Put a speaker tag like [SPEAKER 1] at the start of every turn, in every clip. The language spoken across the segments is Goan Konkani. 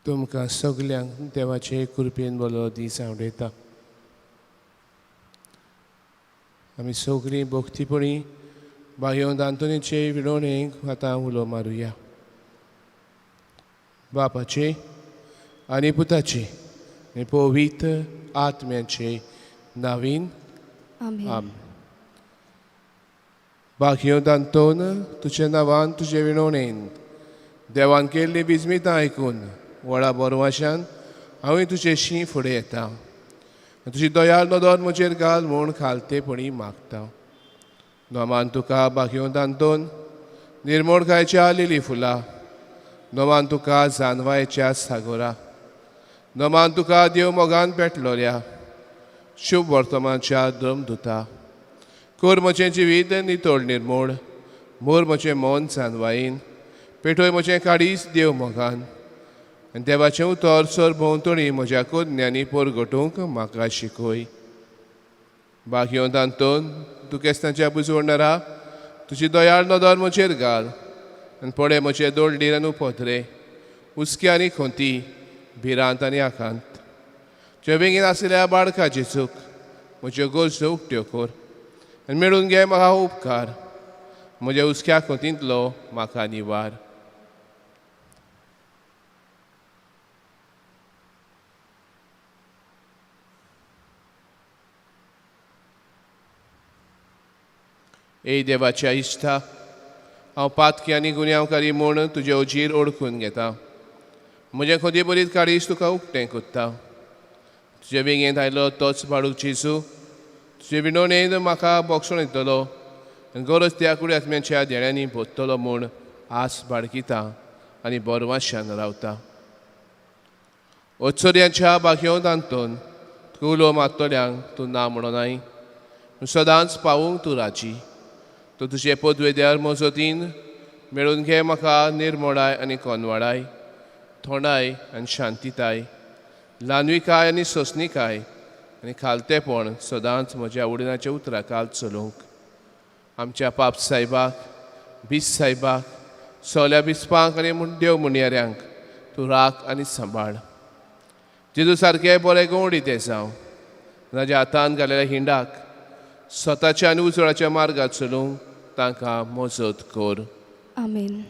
[SPEAKER 1] तुमकां सगल्यांक देवाचे कृपेन बरो दीस आवडयता. आमी सगळीं भक्तीपणी बायोंत आंतोनीचे विलोवणेक आतां उलो मारुया. बापाचे आनी पुताचे आनी पवित्र आत्म्याचे नावीन
[SPEAKER 2] आमेन.
[SPEAKER 1] आम. बाकियोंत आंतोन, तुज्या नांवान तुजे विनवणेन देवान केल्ली बिजमितां आयकून व्हडा बोरवाशान हांवूय तुजेशी फुडें येता. तुजी दयाळ नदर म्हजेर घाल म्हूण खालतेपणी मागता. नोमान तुका बाकियोंत आंतोन निर्मोडकायच्या लिली फुलां, नोमान तुका जानवायच्या सागोरा, नोमान तुका देव मोगान पेटलोल्या शुभ वर्तमानच्या दमदुता. कोर म्हजें जिवीत नितळ निर्मोड, मोर म्हजें मन जानवायेन, पेटोय म्हजें काडीच देव मोगान, आनी देवाचें उतर सर भोंवतणी म्हज्या कोज्ञांनी परगटूंक म्हाका शिकय. बाकियोंत आंतोन, दुखेस्तांच्या बुजवणारा, तुजी दयाळ नदर म्हजेर घाल आनी पळय म्हजे दोळडीर आनी उपद्रे, हुस्के आनी खोंती, भिरांत आनी आकांत. तुज्या बेगीन आशिल्ल्या बाळका जेजूक म्हज्यो गरजो उक्त्यो कर आनी मेळून घे म्हाका उपकार, म्हज्या हुस्क्या खोतींतलो म्हाका निवार. ए देवाच्या इश्टा, हांव पातकी आनी गुन्यांवकारी म्हूण तुजे उजीर ओळखून घेता. म्हजें खोदी बरीत काडीस तुका उक्तें कोत्ता. तुजे वेंगेंत आयलो तोच बाळूक जेजू तुजे विनवणेन म्हाका बोगसण येतलो आनी गरज त्या कुडी आत्म्याच्या देण्यांनी भोत्तलो म्हूण आस बाळगिता आनी बोरवाशान रावता. ओत्सर्यांच्या बागयोंत आंतोन, तुका उलो मारतल्यांक तूं ना म्हणोनाय, सदांच पावूंक तूं राजी. तूं तुजे पदवेद्यार मजतीन मेळून घे म्हाका निर्मोडाय आनी कोनवाडाय, थोंडाय आनी शांतिताय, ल्हानविकाय आनी सोंसणिकाय आनी खालतेपण सदांच म्हज्या वडिलांच्या उतराखाल चलोवंक. आमच्या पाप सायबाक, बीस सायबाक, सोल्या बिस्पांक आनी देव मुनियाऱ्यांक तूं राख आनी सांबाळ. जेजू सारके बरे गवडी ते जावं, ताज्या हातान घालेल्या हिंडाक स्वताच्या आनी उजळाच्या मार्गार चलूंक तांकां मजत कर.
[SPEAKER 2] आमेन.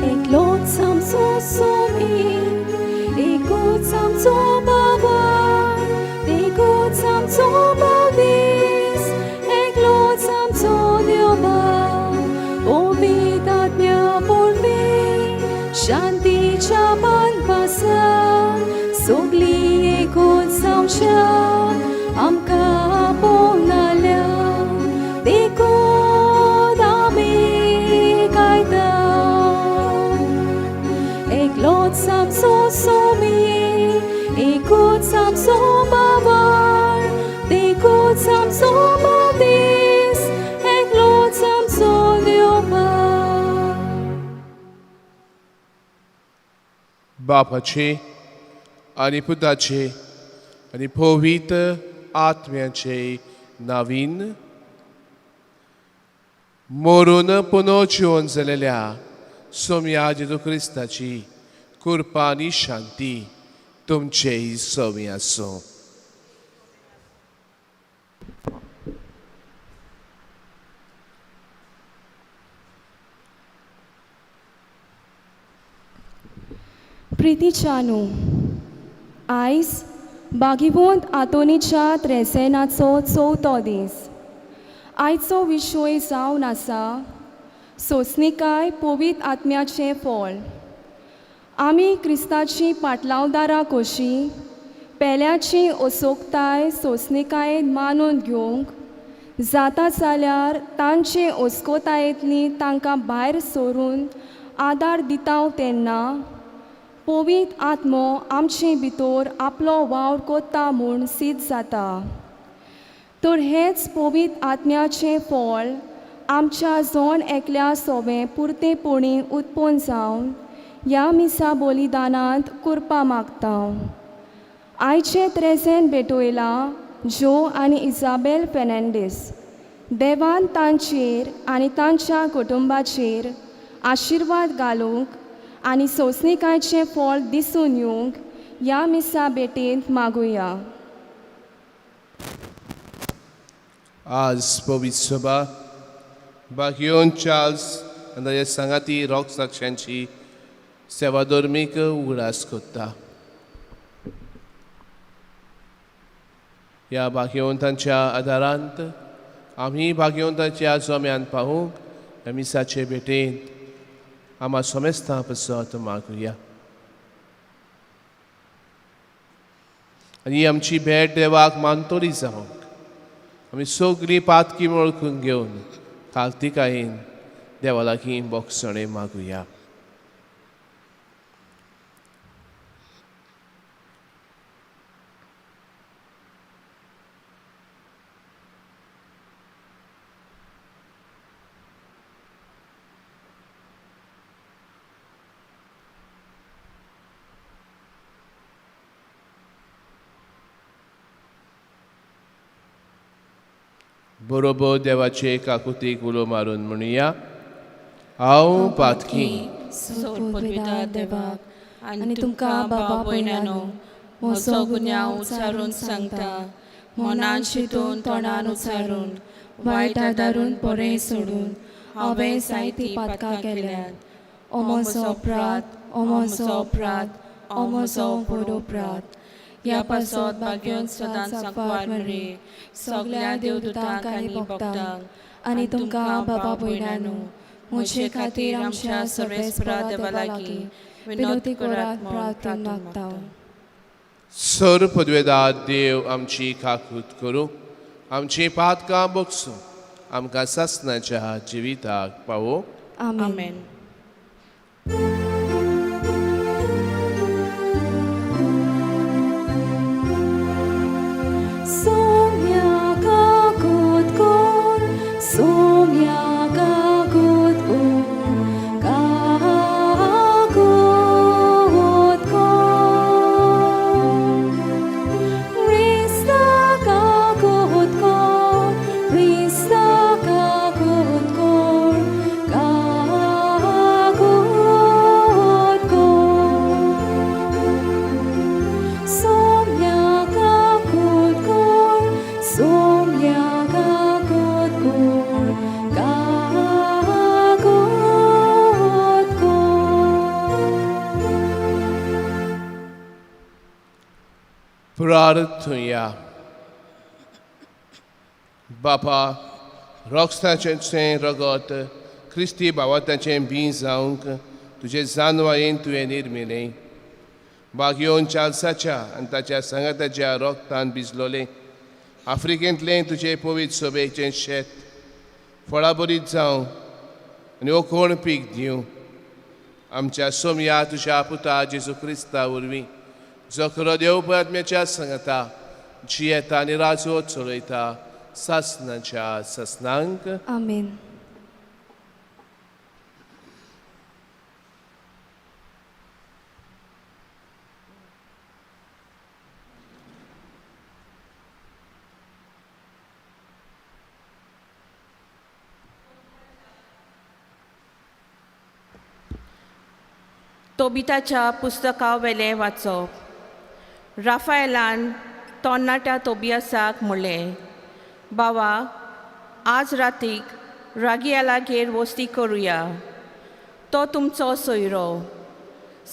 [SPEAKER 2] एकलोच आमचो सोमी, एकूच आमचो बाबा, एकूच आमचो बावीस, एकलोच आमचो देवबा, पवित्र आत्म्या वरवीं शांतीच्या बांदपासा सगळीं एकूच जावच्या आमकां आपोवनाल्या, देखून आमी गायता. एकलोच आमचो सोमी, एकूच आमचो बाबा, एकूच आमचो मनीस, एकलोच आमचो देवबा.
[SPEAKER 1] बापाचे आनी पुताचे आनी पवित्र आत्म्याचे नावीन. मोरून पुनो जिवन जालेल्या सोमया जेजू क्रिस्ताची कृपा आनी शांती तुमचेय सवी आसूं.
[SPEAKER 2] प्रितीच्यानू, आयज बागिवंत आंतोनीच्या त्रेसेनाचो चवथो दीस. आयचो विशय जावन आसा सोंसणिकाय पवित्र आत्म्याचें फळ. आमी क्रिस्ताची पाटलावदारां कशीं पेल्याची असोकताय सोंसणिकायेन मानून घेवंक जाता जाल्यार तांचे अस्कोतायेंतली तांकां भायर सरून आदार दिता तेन्ना पवित्र आत्मो आमचे भितर आपलो वावर कोत्ता म्हूण सिद्ध जाता. तर हेंच पवित्र आत्म्याचें फळ आमच्या जण एकल्या सोबें पुरतेपणी उत्पन्न जावन ह्या मिसा बलिदानांत करपा मागता. आयचे त्रेझेन भेटयलां ज्यो आनी इजाबेल फेर्नांडीस. देवान तांचेर आनी तांच्या कुटुंबाचेर आशिर्वाद घालूंक आनी सोंसणीकायचें फळ दिसून येवंक ह्या मिसा भेटेंत मागुया.
[SPEAKER 1] आज पवित्र सभा बागियोन चार्ल्स आनी ताचे सांगाती रोग साक्षांची सेवा धर्मीक उगडास करता. ह्या भाग्यवंतांच्या आदारांत आमी भाग्यवंतांच्या जम्यान पावूंक ह्या मिसाचे भेटेंत आमा सोमेस्तां पसत मागुया. आनी आमची भेट देवाक मानतली जावंक आमी सगळीं पातकी वळखून घेवन खालतिकायेन देवा लागीं बोगसणें मागुया. बरोबर देवाचे काकुतीक उलो मारून म्हणुया, हांव पातकी.
[SPEAKER 3] सोडपविता देवाक आनी तुमकां बाबा भयणानो म्हजो गुन्यांव उचारून सांगता, मनान चिंतून तोंडान उचारून वायट आदारून बरें सोडून हांवें जायतीं पातकां केल्यात. ओ म्हजो अपराध, ओ म्हजो अपराध, ओ म्हजो व्हड अपराध. ह्या पासत भाग्योन सदांच सांकवार मरे सगल्या देवदूतांक आनी भक्तांक आनी तुमकां बाबा भयणानो म्हजे खातीर आमच्या सर्वेस्परा देवा लागीं विनवती करात म्हूण प्रार्थना मागता.
[SPEAKER 1] सर पदवेदार देव आमची काकूत करूं, आमची पातकां बगसूं, आमकां सासणाच्या जिविताक पावो.
[SPEAKER 2] आमेन.
[SPEAKER 3] आमेन.
[SPEAKER 2] सोम्या काकूत कोर, सोम्या काकूत कोर, काकूत कोर. क्रिस्ता काकूत कोर, क्रिस्ता काकूत कोर, काकूत कोर. सोम्या काकूत कोर, सोम्या काकूत कोर, काकूत कोर.
[SPEAKER 1] प्रार्थुया. बापा, रोगस्ताचें रगत क्रिस्ती भावाताचें बीं जावंक तुजे जानवायेन तुवें निर्मिलें. बागयोन चार्ल्साच्या आनी ताच्या सांगाताच्या रोगतान भिजलोलें आफ्रिकेंतलें तुजें पवित्र सोबेचें शेत फळाबरीत जावं आनी ओकोण पीक दिवं. आमच्या सोमया तुज्या पुता जेजू क्रिस्ता वरवीं, जो खरो देव आत्म्याच्या सांगता जियेता आनी राजवत चलयता सासणाच्या सासणांक.
[SPEAKER 2] आमेन.
[SPEAKER 3] तोबिताच्या पुस्तकावेलें वाचप. राफायलान तरणाट्या तोबियासाक म्हणलें, बाबा, आज रातीक रागियालागेर वस्ती करुया. तो तुमचो सोयरो.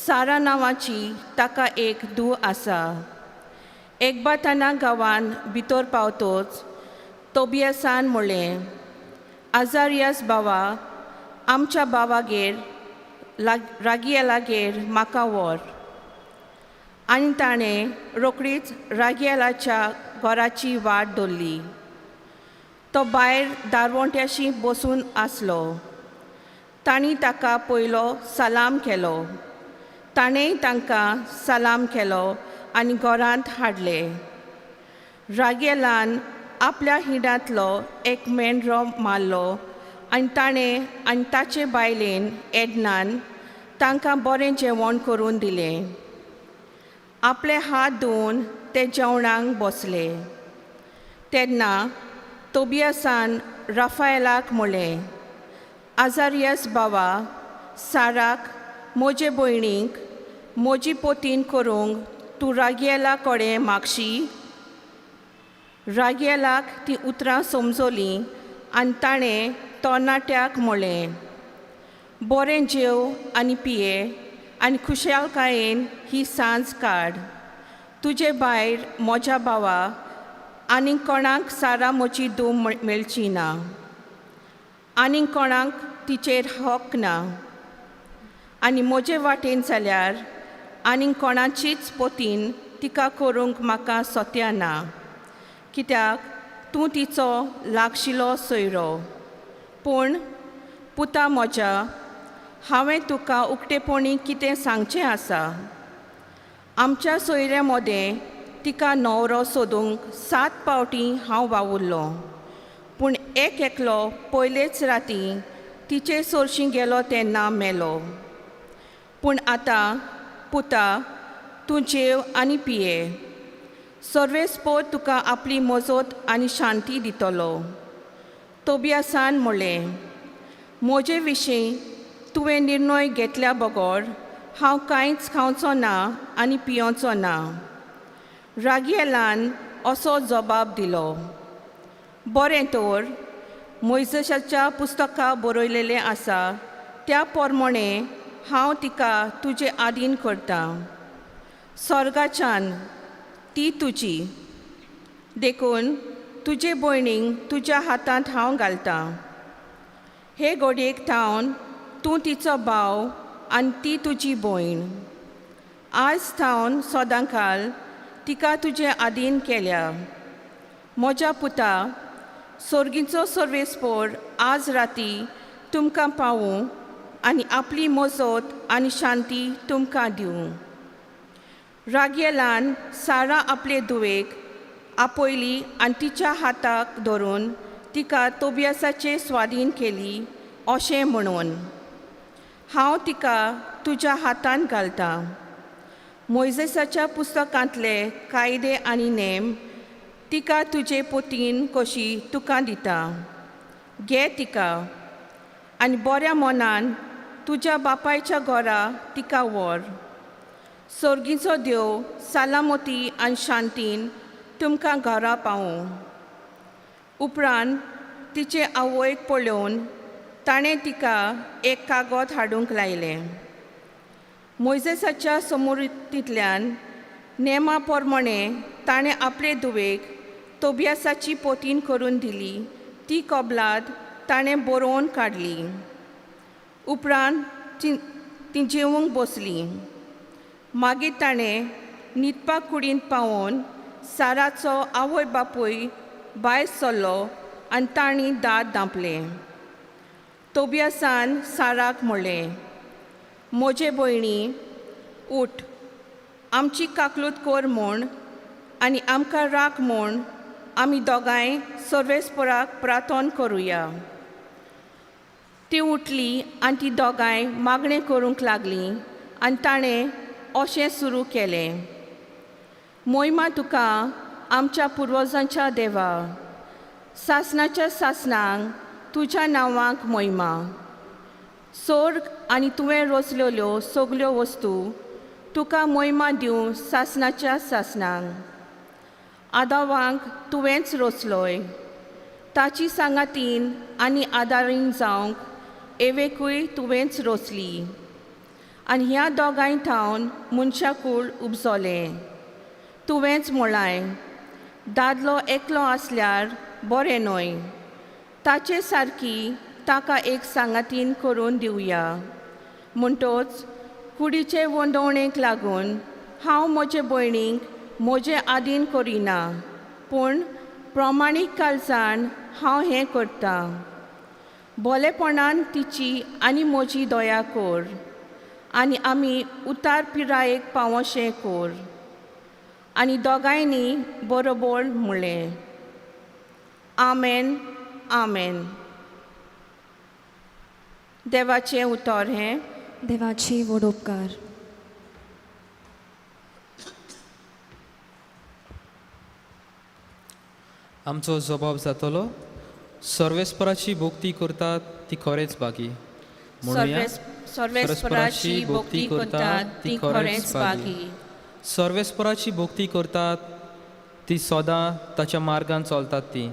[SPEAKER 3] सारा नांवाची ताका एक धूव आसा. एकबाताना गांवान भितर पावतोच तोबियासान म्हणलें, आजारियास बाबा, आमच्या बाबागेर रागियालागेर म्हाका व्हर. आनी ताणें रोखडीच रागियालाच्या घराची वाट धरली. तो भायर दारवंट्याशी बसून आसलो. तांणी ताका पयलो सलाम केलो. ताणेंय तांकां सलाम केलो आनी घरांत हाडले. रागेलान आपल्या हिडांतलो एक मेंढरो मारलो आनी ताणें आनी ताचे बायलेन एडनान तांकां बरें जेवण करून दिलें. आपले हात धुवन ते जेवणाक बसले. तेन्ना तोबियासान राफायलाक म्हणलें, आजारियस बाबा साराक म्हजे भयणीक म्हजी पोतीन करूंक तूं रागियला कडेन मागशी. रागियलाक तीं उतरां समजलीं आनी ताणें तरणाट्याक म्हणलें, बरें जेव आनी पिये आनी खुशालकायेन ही सांज काड. तुजे भायर म्हज्या भावा आनीक कोणाक सारा म्हजी धूव मेळची ना, आनीक कोणाक तिचेर हक ना, आनी म्हजे वाटेन जाल्यार आनीक कोणाचीच पोतीन तिका करूंक म्हाका सोत्या ना, कित्याक तूं तिचो लागशिलो सोयरो. पूण पुता म्हज्या, हांवें तुका उक्तेपणी कितें सांगचें आसा. आमच्या सोयऱ्या मदें तिका न्हवरो सोदूंक 7 पावटी हांव वावुरलो, पूण एक एकलो पयलेच राती तिचे सोरशी गेलो तेन्ना मेलो. पूण आतां पुता तूं जेव आनी पिये, सर्वेस्पोर तुका आपली मजत आनी शांती दितलो. तोबियासान म्हणलें, म्हजे विशीं तुवें निर्णय घेतल्या बगर हांव कांयच खावचो ना आनी पियोचो ना. रागियलान असो जबाब दिलो, बरें तर मोयजेसाच्या पुस्तकां बरयलेलें आसा त्या प्रमाणे हांव तिका तुजे आदीन करतां. स्वर्गाच्यान ती तुजी, देखून तुजे भयणीक तुज्या हातांत हांव घालतां. हे घडयेक थावन तूं तिचो भाव आनी ती तुजी भयण. आज थावन सदांकाल तिका तुजे आदीन केल्या. म्हज्या पुता, सोर्गीचो सर्वेस्पोर आज राती तुमकां पावूं आनी आपली मजत आनी शांती तुमकां दिवं. रागयेलान सारा आपले धुवेक आपयली आनी तिच्या हाताक धरून तिका तोबियासाचे स्वाधीन केली, अशें म्हणून, हांव तिका तुज्या हातान घालतां. मोयजेसाच्या पुस्तकांतले कायदे आनी नेम तिका तुजे पोतीन कशी तुका दिता. घे तिका आनी बऱ्या मनान तुज्या बापायच्या घरा तिका व्हर. सोर्गीचो देव सालामती आनी शांतीन तुमकां घरा पावूं. उपरांत तिचे आवयक पळोवन ताणें तिका एक कागद हाडूंक लायलें. मोयजेसाच्या समोरितींतल्यान नेमा प्रमाणे ताणें आपले धुवेक तोबियासाची पोतीन करून दिली. ती कबलात ताणें बरोवन काडली. उपरांत ती जेवंक बसली. मागीर ताणें न्हिदपा कुडींत पावोवन साराचो आवय बापूय भायर सरलो आनी तांणी दांत धांपलें. तोबियासान साराक म्हणलें, म्हजे भयणी, उठ, आमची काकलूत कर म्हूण आनी आमकां राख म्हूण आमी दोगांय सर्वेस्पराक प्रार्थन करुया. ती उठली आनी ती दोगांय मागणें करूंक लागलीं आनी ताणें अशें सुरू केलें, मोहिमा तुका आमच्या पुर्वजांच्या देवा, सासणाच्या सासणांक तुज्या नांवाक मोहिमा. सोर्ग आनी तुवें रचलेल्यो सगल्यो वस्तू तुका मोहिमा दिवं सासणाच्या सासणांक. आदावांक तुवेंच रचलोय, ताची सांगातीन आनी आदारीन जावंक एवेकूय तुवेंच रचली, आनी ह्या दोगांय थावन मनशाकूळ उपजलें. तुवेंच म्हळाय, दादलो एकलो आसल्यार बरें न्हय, ताचे सारकी ताका एक सांगातीन करून दिवया. म्हणटोच कुडीचे वंदवणेक लागून हांव म्हजे भयणीक म्हजे आदीन करिना, पूण प्रमाणीक काळजान हांव हें करतां. भोलेपणान तिची आनी म्हजी दया कर आनी आमी उतार पिरायेक पावोशें कर. आनी दोगांयनी बरोबर म्हणलें, आमेन आमेन. देवाचें उतर हें.
[SPEAKER 2] देवाची व्हड उपकार.
[SPEAKER 4] आमचो जबाब जातलो, सर्वेस्पराची भोक्ती करतात ती खरेंच बागी. म्हणुया,
[SPEAKER 3] सर्वेस्पराची भक्ती करतात ती खरेंच बागी.
[SPEAKER 4] सर्वेस्पराची भोक्ती करतात ती सदां ताच्या मार्गान चलतात ती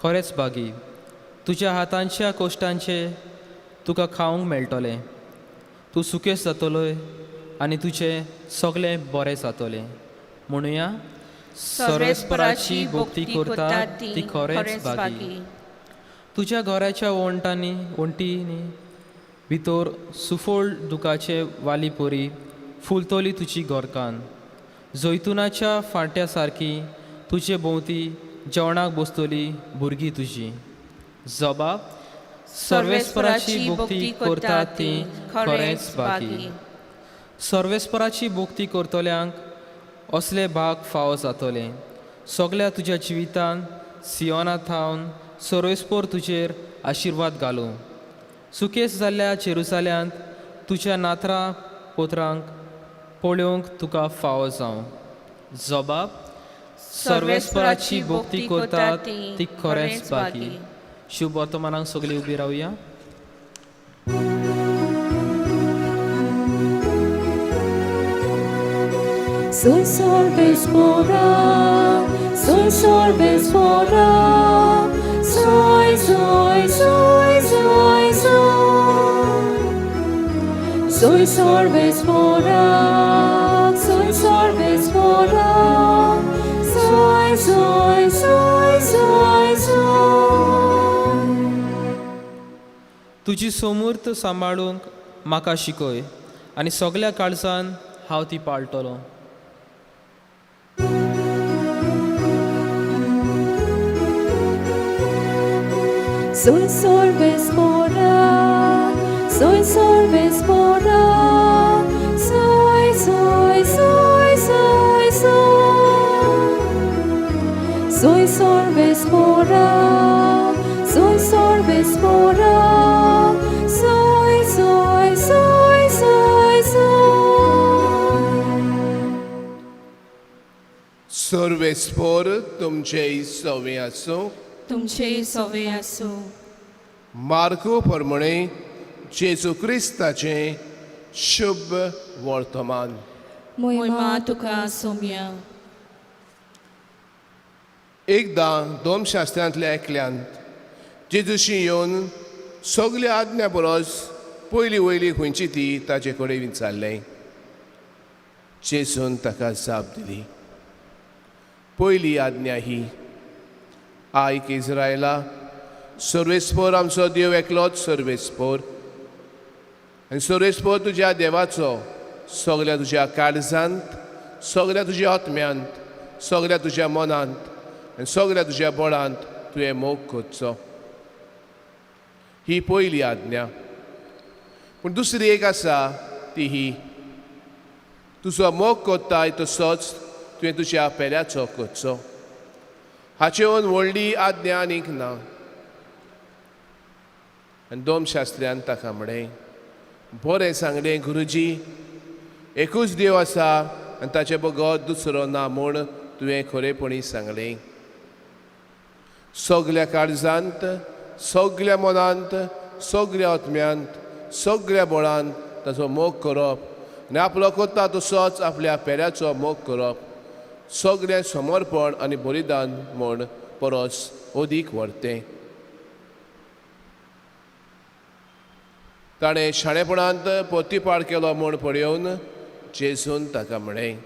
[SPEAKER 4] खरेंच बागी. तुज्या हातांच्या कोश्टांचे तुका खावंक मेळटलें, तूं सुकेस जातलोय आनी तुजें सगळें बरें जातलें. म्हणुया,
[SPEAKER 3] सर्वेस्पराची भक्ती करतात ती खरेंच बागी.
[SPEAKER 4] तुज्या घराच्या वण्टांनी वण्टींनी भितर सुफळ दुकाचे वाली परी फुलतली तुजी घरकान्न. जैतुनाच्या फांट्या सारकी तुजे भोंवती जेवणाक बसतली भुरगीं तुजी. जबाब,
[SPEAKER 3] सर्वेस्पराची भक्ती करतात ती खरेंच बागी.
[SPEAKER 4] सर्वेस्पराची भोक्ती करतल्यांक असले भाग फावो जातले. सगल्या तुज्या जिवितान सियोना थावन सर्वेस्पोर तुजेर आशिर्वाद घालूं. सुकेस जाल्ल्या जेरुजाल्यांत तुज्या नातरां पोत्रांक पळोवंक तुका फावो जावं. जबाब,
[SPEAKER 3] सर्वेस्पराची भक्ती करतात ती खरेंच बागी.
[SPEAKER 4] शुभ वर्तमानाक सगळीं उबी रावया.
[SPEAKER 2] Soy sorvespora, soy sorvespora, soy, soy, soy, soy, soy. Soy sorvespora, soy sorvespora, soy, soy, soy, soy, soy.
[SPEAKER 4] तुजी सोमूर्त सांबाळूंक म्हाका शिकय आनी सगल्या काळजान हांव ती पाळटलो.
[SPEAKER 2] Soy sorvespora, soy sorvespora, soy, soy, soy, soy, soy. Soy sorvespora, soy sorvespora, soy, soy, soy, soy, soy.
[SPEAKER 1] सर्वेस्पोर तुमचे सवे आसूं.
[SPEAKER 3] तुमचे सवे आसूं.
[SPEAKER 1] मार्को प्रमाणे जेजू क्रिस्ताचें शुभ वर्तमान.
[SPEAKER 3] मोहिमा तुका सोम्या.
[SPEAKER 1] एकदां दोमशास्त्रांतल्या एकल्यान जेजूशी येवन सगल्या आज्ञा परस पयली वयली खंयची ती ताचे कडेन विचारलें. जेजून ताका जाप दिली, पयली आज्ञा ही, आयक इस्रायला, सर्वेस्पोर आमचो देव एकलोच सर्वेस्पोर, आनी सर्वेस्पोर तुज्या देवाचो सगल्या तुज्या काळजांत, सगल्या तुज्या आत्म्यांत, सगल्या तुज्या मनांत आनी सगल्या तुज्या बळांत तुवें मोग करचो. ही पयली आज्ञा. पूण दुसरी एक आसा ती ही, तुजो मोग करताय तसोच तुवें तुज्या पेल्याचो करचो. हाचेवन व्हडली आज्ञा आनीक ना. आनी दोमशास्त्र्यान ताका म्हळें, बरें सांगलें गुरुजी, एकूच देव आसा आनी ताचे बगर दुसरो ना म्हूण तुवें खरेपणी सांगलें. सगल्या काळजांत, सगल्या मनांत, सगल्या आत्म्यांत, सगल्या बळांत ताचो मोग करप आनी आपलो करता तसोच आपल्या पेऱ्याचो मोग करप सगळें समर्पण आनी बलिदान म्हूण परस अदीक व्हरतें. ताणें शाणेपणांत पोतीपाड केलो म्हूण पळोवन जेजून ताका म्हळें,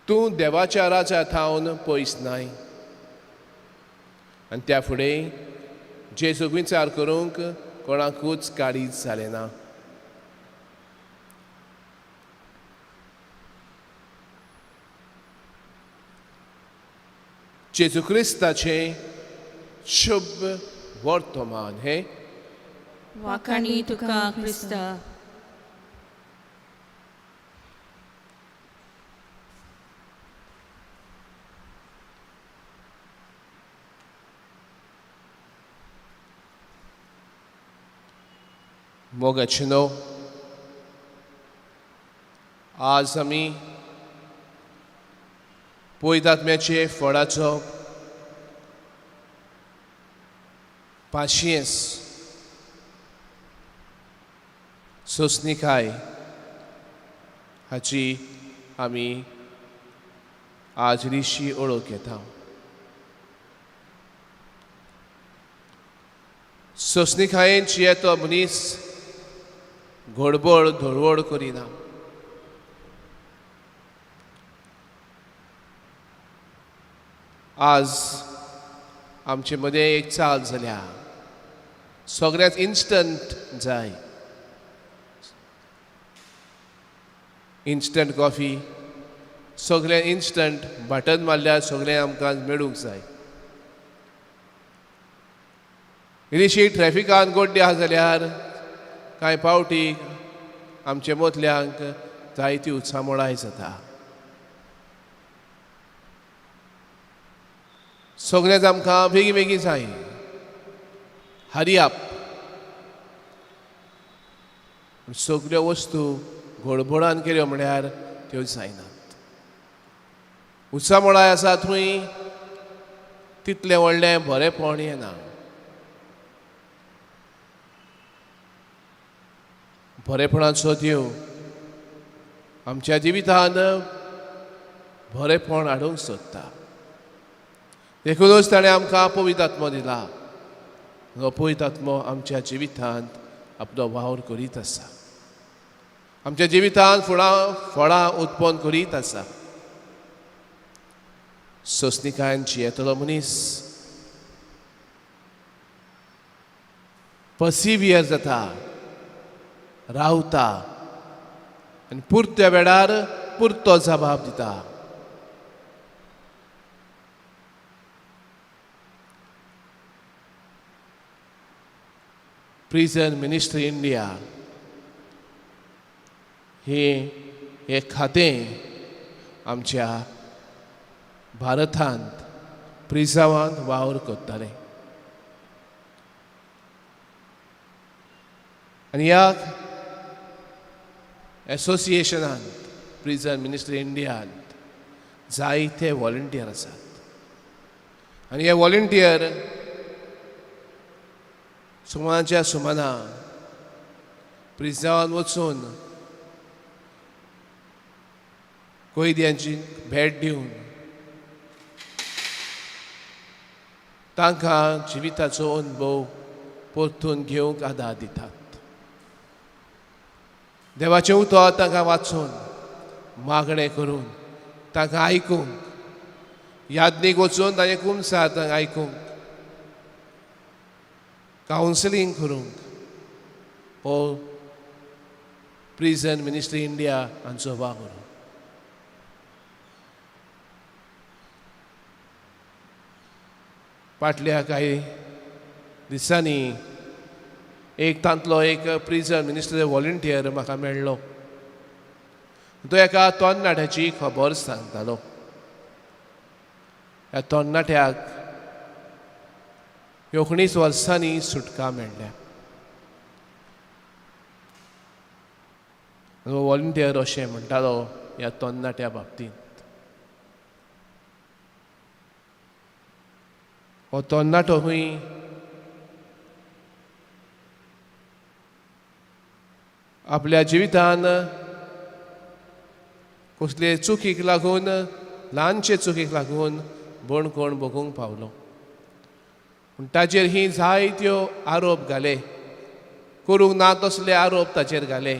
[SPEAKER 1] तूं देवाच्या राजा थावन पयस नाय. आनी त्या फुडें जेजूक विचार करूंक कोणाकूच काळीज जालें ना. जेजू क्रिस्ताचें शुभ वर्तमान हें.
[SPEAKER 3] वाखाणी तुका क्रिस्ता.
[SPEAKER 1] मोगाचे न्हू, आज आमी पयतात्म्याचे फळाचो पाशियेंस, सोंसणीकाय हाची आमी आज रिशी ओळख घेता. सोंसणीकायेन जियेतो मनीस घडबड धडवड करिना. आज आमचे मदें एक चाल जाल्या, सगळ्यांत इन्स्टंट जाय, इन्स्टंट कॉफी, सगळें इन्स्टंट, बटन मारल्यार सगळें आमकां मेळूंक जाय. इल्लीशी ट्रॅफिकान गोड्डी आसा जाल्यार कांय पावटी आमचे मोतल्यांक जायती उत्सामोळाय जाता. सगळेंच आमकां बेगीन बेगीन जाय, हरी अप. सगळ्यो वस्तू गडबडान केल्यो म्हळ्यार त्यो जायनात. उत्सामोळाय आसा थंय तितलें व्हडलें बरेंपण येना. बरेपणाचो देव आमच्या जिवितांत बरेपण हाडूंक सोदता. देखूनच ताणें आमकां पवित्र आत्मो दिला. हो पवित्र आत्मो आमच्या जिवितांत आपलो वावर करीत आसा, आमच्या जिवितांत फुळां फळां उत्पन्न करीत आसा. सोंसणीकायेन जियेतलो मनीस पर्सिवियर जाता, रावता आनी पुरत्या वेळार पुरतो जबाब दिता. प्रिजन मिनिस्ट्री इंडिया हे एक खातें आमच्या भारतांत प्रिजावांत वावर करतालें आनी ह्या एसोसिएशनांत प्रिजन मिनिस्ट्री इंडियांत जायते व्हॉलंटियर आसात आनी हे व्हॉलंटियर सुमानाच्या सुमाना प्रिजावान वचून कैद्यांची भेट दिवन तांकां जिविताचो अनुभव परतून घेवंक आदार दितात. देवाचें उतर तांकां वाचून मागणें करून तांकां आयकूंक, यादनीक वचून तांचे कुमसार तांकां आयकूंक, कावन्सिलींग करूंक हो प्रिजन मिनिस्ट्री इंडिया हांचो वावर. फाटल्या कांय दिसांनी एक तांतलो एक प्रिजन मिनिस्ट्री व्हॉलंटियर म्हाका मेळ्ळो. तो एका तरणाट्याची खबर सांगतालो. ह्या तरणाट्याक 19 वर्सांनी सुटका मेळ्ळ्या. व्हॉलंटियर अशें म्हणटालो ह्या तरणाट्या बाबतींत, हो तरणाटो खंय आपल्या जिवितान कसले चुकीक लागून, ल्हानशे चुकीक लागून बणकोण भोगूंक पावलो. पूण ताचेर ही जायत्यो आरोप घाले, करूंक ना तसले आरोप ताचेर घाले.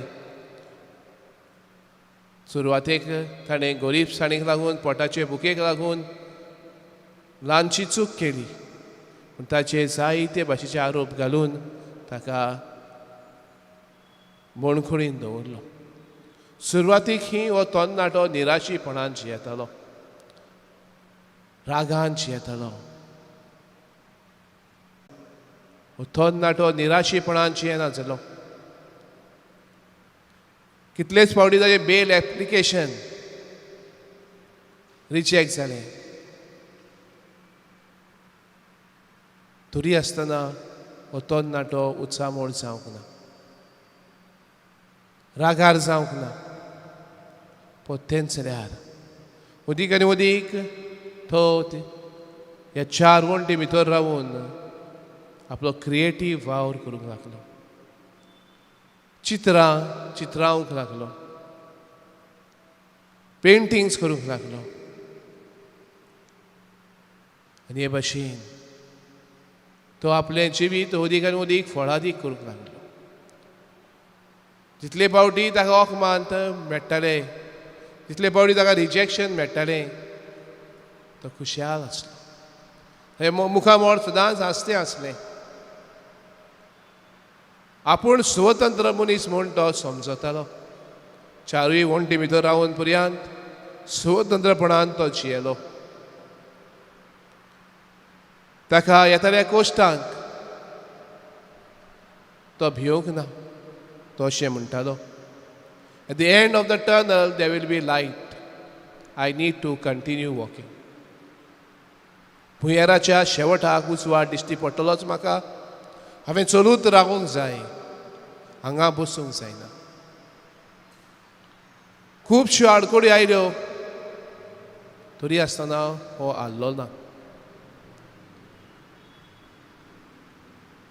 [SPEAKER 1] सुरवातेक ताणें गरीबसाणीक लागून, पोटाचे भुकेक लागून ल्हानशी चूक केली, पूण ताचेर जायते भाशेचे आरोप घालून ताका बणखोळीन दवरलो. सुरवातीक ही हो तरणाटो निराशीपणान जियेतालो, रागान जियेतालो. हो तरणाटो निराशीपणान जियेना जालो. कितलेच फावटी ताचें बेल एप्लिकेशन रिजेक्ट जालें, तरी आसतना हो तरणाटो उत्सामोड जावंक ना, रागार जावंक ना. परतेंच जाल्यार उदीक आनी उदीक तो ह्या चार वण्टी भितर रावून आपलो क्रिएटीव वावर करूंक लागलो, चित्रां चित्रावंक लागलो, पेंटिंग्स करूंक लागलो. आनी हे भाशेन तो आपलें जिवीत अदीक आनी अदीक फळादीक करूंक लागलो. जितले फावटी ताका अकमांत मेळटाले, तितले फावटी ताका रिजेक्शन मेळटालें, तो खुशाल आसलो. हें मुखामळ सदांच हांसतें आसलें. आपूण स्वतंत्र मनीस म्हूण तो समजतालो. चारूय वण्टी भितर रावन पर्यंत स्वतंत्रपणान तो जियेलो. ताका येताल्या कोश्टांक तो भियोंक ना. तो अशें म्हणटालो, "At the end of the tunnel there will be light. I need to continue walking." भुंयेराच्या शेवटाक उजवाड दिश्टी पडटलोच म्हाका. हांवें चलूत रावूंक जाय, हांगा बसूंक जायना. खुबश्यो आडखळी आयल्यो तरी आसतना हो हाल्लो ना.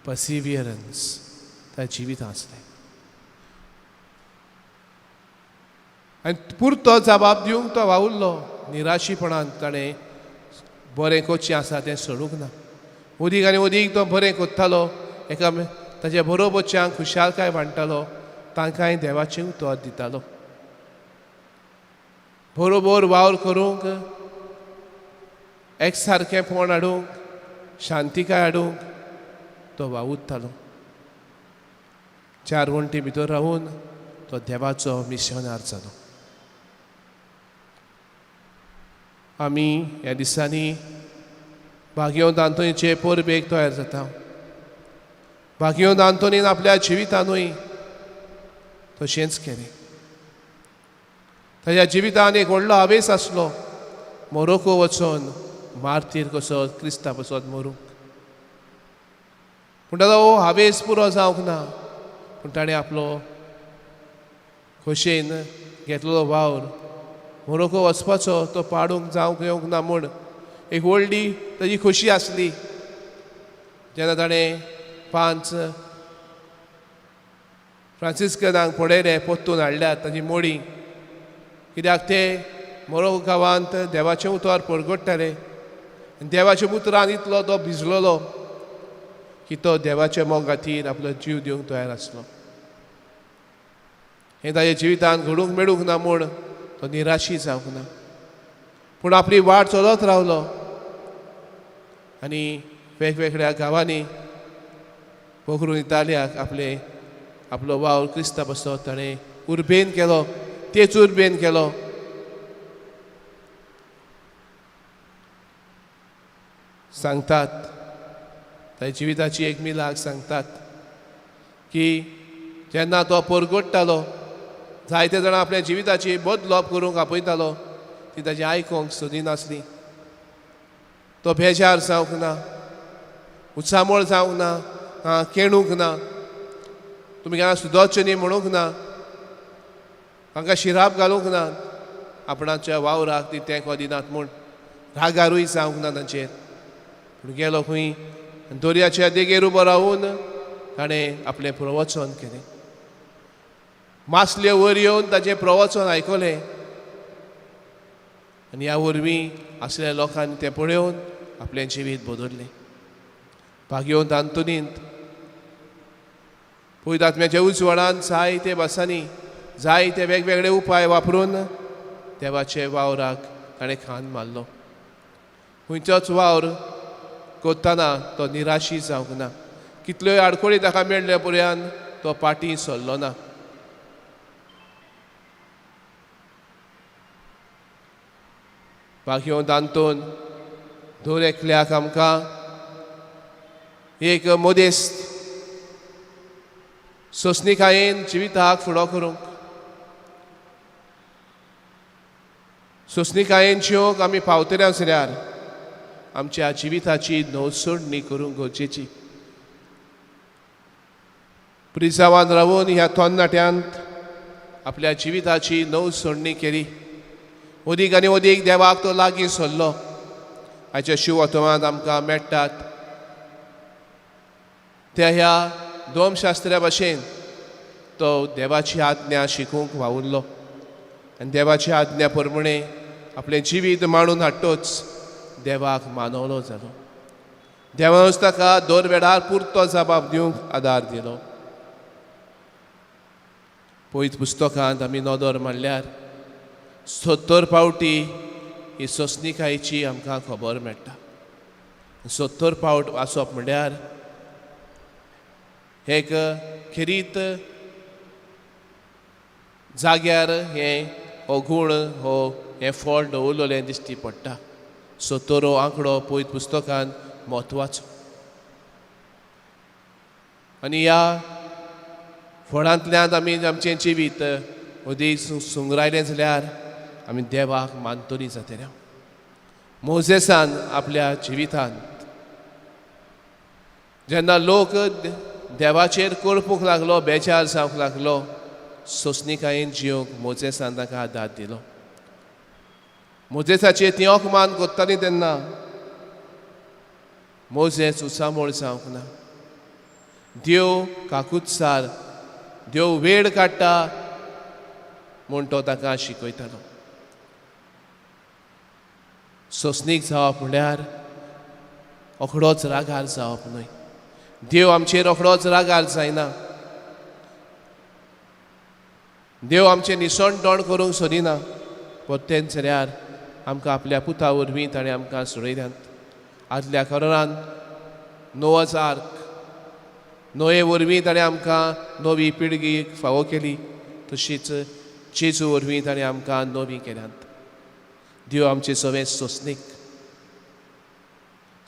[SPEAKER 1] पर्सिवियरन्स त्या जिवितांत आसलें आनी पुरतो जबाब दिवंक तो वावुरलो. निराशीपणान ताणें बरें करचें आसा तें सोडूंक ना. अदीक आनी अदीक तो बरें करतालो. एका ताच्या बरोबरच्यांक खुशालकाय वांट्टालो, तांकांय देवाचें उतर दितालो. बरोबर वावर करूंक, एक सारकेंपण हाडूंक, शांतिकाय हाडूंक तो वावुरतालो. चार वण्टी भितर रावून तो देवाचो मिशनार जालो. आमी ह्या दिसांनी भाग्यवंत आंतोनीचे परबेक तयार जाता. भाग्यवंत आंतोनीन आपल्या जिवितानूय तशेंच केलें. ताच्या जिवितान एक व्हडलो हावेस आसलो, मोरोको वचोन मार्तीर कसो क्रिस्ता पासत मरूंक. पूण ताचो हो हावेस पुरो जावंक ना. पूण ताणें आपलो खोशयेन घेतलेलो वावर मोरोको वचपाचो तो पाडूंक जावंक येवंक ना म्हूण एक व्हडली ताजी खोशी आसली. जेन्ना ताणें 5 फ्रांसिस्कनांक पळयलें, परतून हाडल्यात ताजी मोडी, कित्याक ते मोरोको गांवांत देवाचें उतर परगट्टाले आनी देवाच्या उतरान इतलो तो भिजलेलो की तो देवाच्या मोग खातीर आपलो जीव दिवंक तयार आसलो. हें ताज्या जिवितांत घडूंक मेळूंक ना म्हूण तो निराशी जावंक ना, पूण आपली वाट चलत रावलो आनी वेगवेगळ्या गांवांनी पोखरून इतालियाक आपलो वावर क्रिस्ता पासत ताणें उर्बेन केलो, तेच उर्बेन केलो. सांगतात ताच्या जिविताची एक मिलाग सांगतात की जेन्ना तो परगट्टालो, जायते जाणां आपल्या जिविताची बदलप करूंक आपयतालो, ती ताची आयकूंक सोदिनासली. तो बेजार जावंक ना, उत्सामळ जावंक ना, केणूंक ना, तुमी केन्ना सुदोरचें न्ही म्हणूंक ना, तांकां शिराप घालूंक ना, आपणाच्या वावराक ती तेंको दिनात म्हूण रागारूय जावंक ना तांचेर. पूण गेलो खंय, दर्याच्या देगेर उबो रावून ताणें आपलें प्रवचन केलें. मासले वयर येवन ताचें प्रवचन आयकलें आनी ह्या वरवीं आसल्या लोकांनी तें पळोवन आपलें जिवीत बदल्लें. भाग्यवंत आंतोनींत पवित्र आत्म्याच्या उजवाडान जायते भासांनी जायते वेगवेगळे उपाय वापरून देवाचे वावराक ताणें खांद मारलो. खंयचोच वावर करतना तो निराशी जावंक ना. कितल्योय आडखळी ताका मेळ्ळे पर्यंत तो फाटीं सरलो ना. भाग्यवंत आंतोन दर एकल्याक आमकां एक मदेस्त सोंसणीकायेन जिविताक फुडो करूंक, सोंसणीकायेन जिवंक आमी पावतले आसल्यार आमच्या जिविताची नवसोडणी करूंक गरजेची. प्रिजावान रावून ह्या थोन्नाट्यांत आपल्या जिविताची नवसोडणी केली. अदीक आनी अदीक देवाक तो लागीं सरलो. हाच्या शिवतमांत आमकां मेळटात. त्या ह्या दोमशास्त्र्या भाशेन तो देवाची आज्ञा शिकूंक वावुरलो आनी देवाची आज्ञा प्रमाणे आपलें जिवीत मांडून हाडटोच देवाक मानवलो जालो. देवानूच ताका दर वेळार पुरतो जबाब दिवंक आदार दिलो. पयत पुस्तकांत आमी नदर मारल्यार 70 फावटी ही सोंसणीकायेची आमकां खबर मेळटा. 70 फावट वाचप म्हणल्यार एक खेरीत जाग्यार हें हो गूण हो हें फळ दवरलेलें दिश्टी पडटा. 70 हो आंकडो पयत पुस्तकांत म्हत्वाचो आनी ह्या फळांतल्यान आमी आमचें जिवीत अदीक सुंगरायलें जाल्यार आमी देवाक मानतली जातले. मोजेसान आपल्या जिवितांत जेन्ना लोक देवाचेर करपूंक लागलो, बेजार जावंक लागलो, सोंसणीकायेन जियोंक मोजेसान ताका आदार दिलो. मोजेसाचेर ती अपमान करताली तेन्ना मोजेस उचामोळ जावंक ना. देव काकुत्सार, देव वेळ काडटा म्हूण तो ताका शिकयतालो. सोंसणीक जावप म्हणल्यार रोखडोच रागार जावप न्हय. देव आमचेर रोखडोच रागार जायना. देव आमचें निसणटण करूंक सोदिना. परतेंच जाल्यार आमकां आपल्या पुता वरवीं ताणें आमकां सोडयल्यात. आदल्या करारान नोवाज आर्क, नोये वरवीं ताणें आमकां नवी पिळगी फावो केली, तशीच जेजू वरवीं ताणें आमकां नवी केल्यात. देव आमचें सगळें सोंसणीक,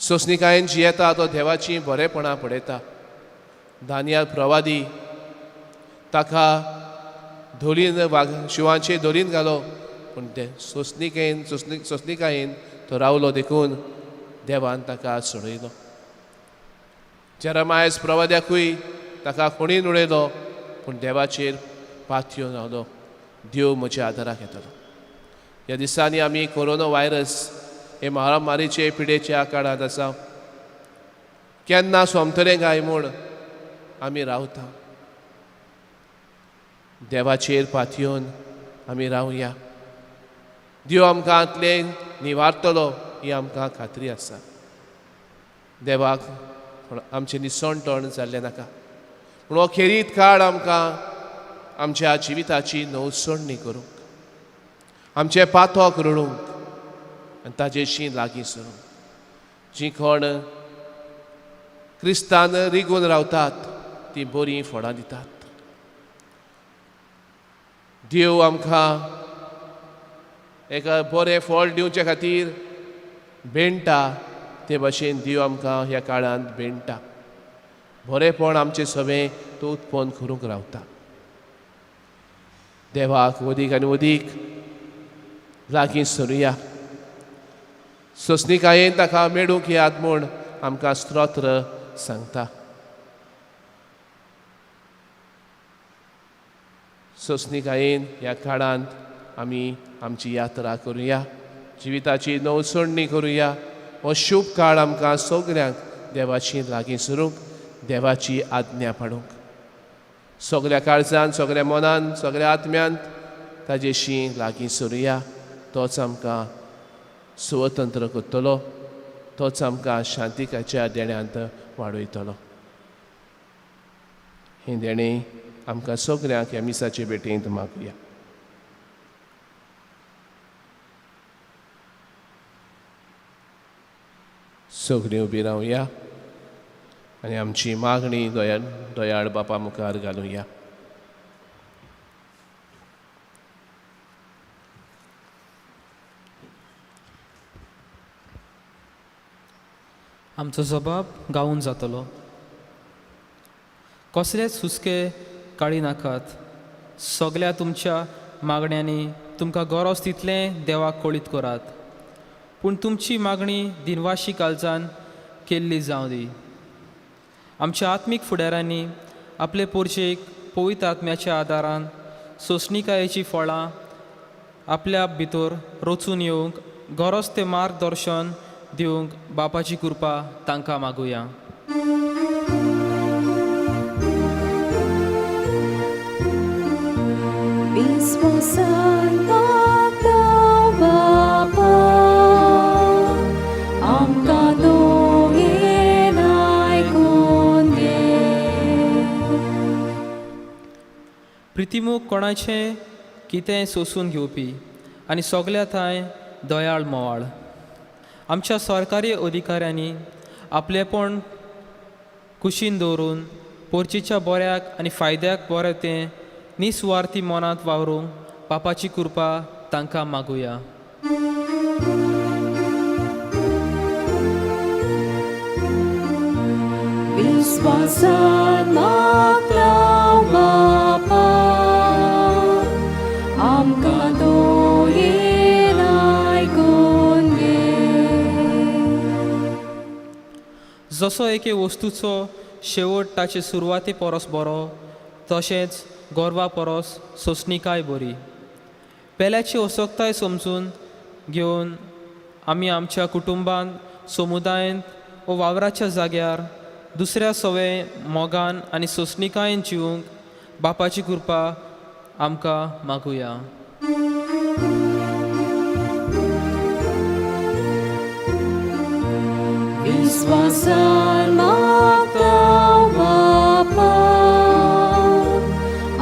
[SPEAKER 1] सोंसणीकायेन जियेता तो देवाचीं बरेपणां पळयता. दानियाल प्रवादी ताका धोलीन वाग शिंवाचे धोलीन घालो, पूण ते सोंसणीकेन सोंसणीकायेन तो रावलो देखून देवान ताका सोडयलो. जेरमायस प्रवाद्याकूय ताका खोणीन उडयलो, पूण देवाचेर पातयेवन रावलो, देव म्हज्या आदाराक येतलो. ह्या दिसांनी आमी कोरोना व्हायरस हे महामारीचे पिडेच्या काळांत आसा. केन्ना सोंपतलें काय म्हूण आमी रावता. देवाचेर पातयेवन आमी रावया. देव आमकां आतलें निवारतलो ही आमकां खात्री आसा. देवाक आमचें निसणटण जाल्लें नाका, पूण हो खेरीत काळ आमकां आमच्या जिविताची नवसणणी करूंक, आमचें पातक रडूंक आनी ताजेशी लागीं सरूंक. जीं कोण क्रिस्तान रिगून रावतात तीं बरीं फळां दितात. देव आमकां एका बरें फळ दिवचे खातीर बेणटा, ते भाशेन देव आमकां ह्या काळांत बेणटा. बरेंपण आमचें सगळें तो उत्पन्न करूंक रावता. देवाक वदीक आनी वदीक लागीं सरुया. सोंसणीकायेन ताका मेळूंक याद म्हूण आमकां स्तोत्र सांगता. सोंसणीकायेन ह्या काळांत आमी आमची यात्रा करुया, जिविताची नवसणणी करुया. हो शुभ काळ आमकां सगळ्यांक देवाची लागीं सरूंक, देवाची आज्ञा पाडूंक, सगळ्या काळजान, सगळ्या मनान, सगळ्या आत्म्यांत ताजेशी लागीं सरुया. तोच आमकां स्वतंत्र करतलो, तोच आमकां शांतिकाच्या देण्यांत वाडयतलो. हें देणें आमकां सगळ्यांक ह्या मिसाचे भेटेंत मागुया. सगळीं उबी रावया आनी आमची मागणी दयाळ बापा मुखार घालुया.
[SPEAKER 4] आमचो जबाब गावून जातलो. कसलेच हुस्के काडी नाकात. सगल्या तुमच्या मागण्यांनी तुमकां गरज तितलें देवाक कळीत करात, पूण तुमची मागणी दिनवाशी काळजान केल्ली जावं दी. आमच्या आत्मीक फुडाऱ्यांनी आपले पोरचेक पवित्र आत्म्याच्या आदारान सोंसणीकायेचीं फळां आपल्या भितर रचून येवंक गरज तें मार्गदर्शन दिवंक बापाची कृपा तांकां मागुया.
[SPEAKER 2] विस्वासान मागता बापा आमकां दोयेन आयकून घे.
[SPEAKER 4] प्रितिमूख कोणाचें कितेंय सोंसून घेवपी आनी सगल्या थांय दयाळ मोवाळ. आमच्या सरकारी अधिकाऱ्यांनी आपलेपण कुशीन दवरून पोरचीच्या बऱ्याक आनी फायद्याक बरें तें निसुवार्थी मनांत वावरूंक बापाची कृपा तांकां मागुया.
[SPEAKER 2] विस्वासान मागता बापा आमकां दोयेन आयकून घे.
[SPEAKER 4] जसो एके वस्तूचो शेवट ताचे सुरवाते परस बरो तशेंच गोरवा परस सोंसणीकाय बरी. पेल्याची असक्ताय समजून घेवन आमी आमच्या कुटुंबांत, समुदायेंत वो वावराच्या जाग्यार दुसऱ्या सवे मोगान आनी सोंसणीकायेन जिवूंक बापाची कृपा आमकां मागुया.
[SPEAKER 2] विस्वासान मागता बापा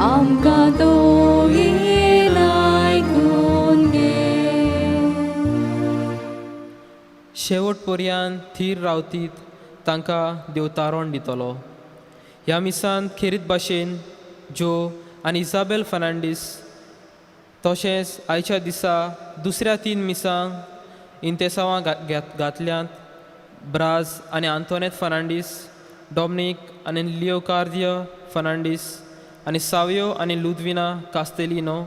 [SPEAKER 2] आमकां दोयेन आयकून घे.
[SPEAKER 4] शेवट पर्यंत थीर रावतीत तांकां देव तारण दितलो. ह्या मिसांत खेरीत भाशेन ज्यो आनी इजाबेल फर्नांडीस तशेंच आयच्या दिसा दुसऱ्या 3 मिसांक इंतेसांवां घातल्यांत ब्राज आनी आंतोनेत फर्नांडीस, डॉमनीक आनी लियोकार्दिय फर्नांडीस आनी सावयो आनी लुदविना कास्तेलिनो